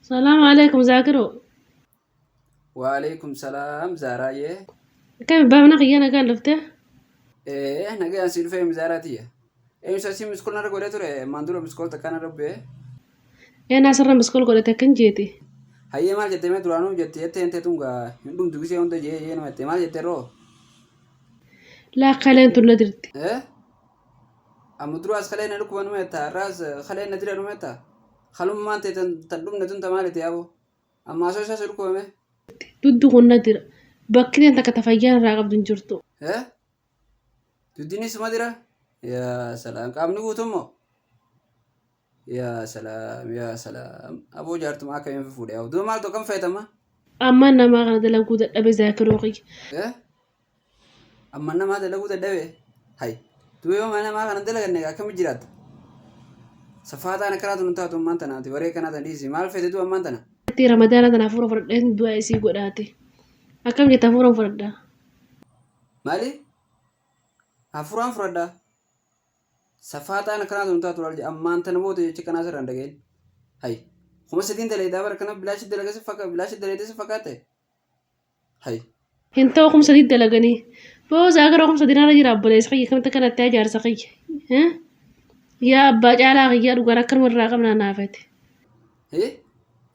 Salaamu alaikum Zaakiroo. Waalaikum salaam Zaaraayyee. Akkami baafna kiyya nagaan dhuftee? Ee nagaan si dhufee Zaaraa tiyya. Eenyu si miskool narra godhee ture maan dura miskool takka narra bu'ee. Een asirra miskool godhate akkan jeeti. Hayyee maal jettee mee duraanuu jette jettee hin teetuun gaa hin dhumtu gisee hunda jee jee nama jettee maal jettee roo? Laa kaleen tun na dirti. Ee amma duraas kalee na dhukkuba numa jetta har'aas kalee na dira numa jetta kalummaan ta'e tan dhumne tun tamaaliiti yaaboo amma asoo isaa si dhukkubame. Duddu kun na dira. Bakki teen takka ta fayyaan irraa qabdu hin jirtu. Ee duddiinis suma dira yaa salaam qaamni guutummoo. Yaa salaam yaa salaam aboo jaartuma akkamiin fuudhe yaa duuba maaltu akkam feetama? Ammaan namaa kana dalaguu dadhabe Zaakiroo kiyya. Ee amma namaa dalaguu dadhabe hay duuba yoo mana namaa kana dalaganne akkami jiraatta? Safaataan akkanaatu nu taatu ammaan tanaati waree akkanaa tan dhiisi maal feete duuba ammaan tana? Itti ramadaana tana hafuura fudhadheen du'a isii godhaate. Akkam jetta hafuura fudhadhaa? Maali? Hafuuraan fudhadhaa. Safaataan akkanaatu nu taatu laal ammaan tana booda jecha kanaa sirraan dhaga'in. Hay 3000 dalagaa bara kana bilaashi dalaga si fakkaate bilaashi dalaga si fakkaate. Hay. Hin ta'u 3000 dalaganii. Boo Zaakiroo 3000 irra jira obboleessa kiyya akkamitti akkanatti ijaarsa kiyya. Yaa abbaa caalaa kiyya dhugaan akkanuma irraa qabnaa naafate. Hee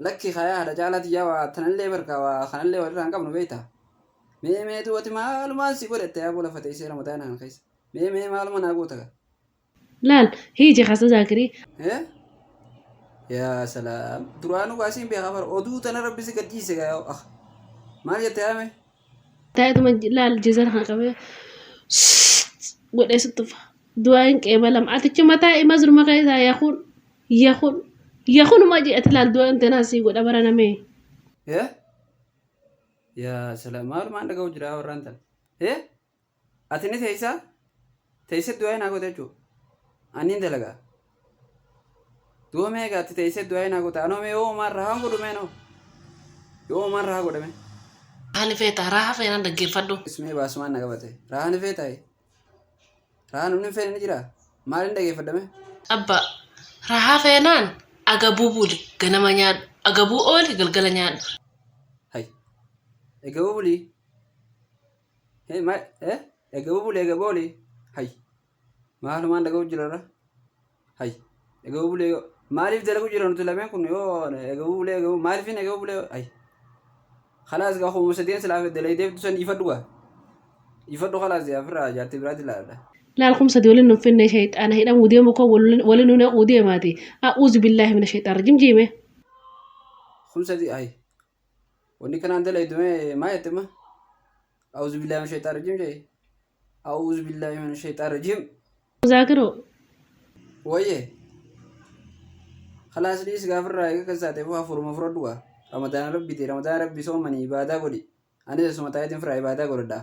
lakki kayaa haadha caalaa tiyyaa waa tanallee barka waa kanallee walirraa hin qabnu beektaa. Mee mee du'ati maalumaan si godhatte yaa boola fateessee ramadaana kana keessa. Mee mee maaluma naa goota gaa. Laal hiiji kasa Zaakirii. Hee yaa salaam duraanuu baasiin beekaa bara oduu tana rabbi si gadhiise gaa ah maal jette yaame. Taa'etuma laal jezara kana qabee godhee si tufa. Du'aa hin qeebalama. Atichi mataa ima zurma keessaa yakun yakun yakunuma jee ati laal du'aa hin tanaa sii godha bara namee. Hee yaa salaam maalumaan dhaga'u jira warraan tana. Hee ati ni teessaa teessee du'aa naa goota jechuudha. Ani hin dalagaa. Du'a mee egaa ati teessee du'aa naa goota anoo mee yoo homaan rahaan godhu mee noo yoo homaan rahaa godhame. Ani feeta raha feenan dhaggeeffadhu. Ismee baasumaan na qabate rahaan feetaa rahaan namni hin feene ni jira maaliin dhageeffadhame. Abba rahaa feenaan agabuu buli ganama nyaadhu agabuu ooli galgala nyaadhu. Hay egaa bulii hee ma eh egaa bulii egaa boolii hay maalumaan dhaga'u jirarra hay egaa bulee maaliif dalagu jira nuti lameen kun yoo egaa bulee egaa maaliif hin egaa bulee hay khalaas gaa 3000 silaaf dalaydeef dusan ifadhu gaa ifadhu khalaas yaa firraa jaartii biraatti ilaaladha. Laal 3000 waliin nun finne shayxaana hidhamuu deemu koo waliin nu naquu deemaati. A'uuzu billaahi mina shayxaan rajim jiime. 3000 hay wanni kanaan dalaydu mee maa jette ma a'uuzu billaahi mina shayxaan rajim jee a'uuzu billaahi mina shayxaan rajim. Zaakiroo. Wayye khalaas dhiis gaafirraa eega kan saateef hafuuruma fudhadhu gaa ramadaana rabbiiti ramadaana rabbi soomanii ibaadaa godhi anis asuma taa'eetiin firaa ibaadaa godhadha.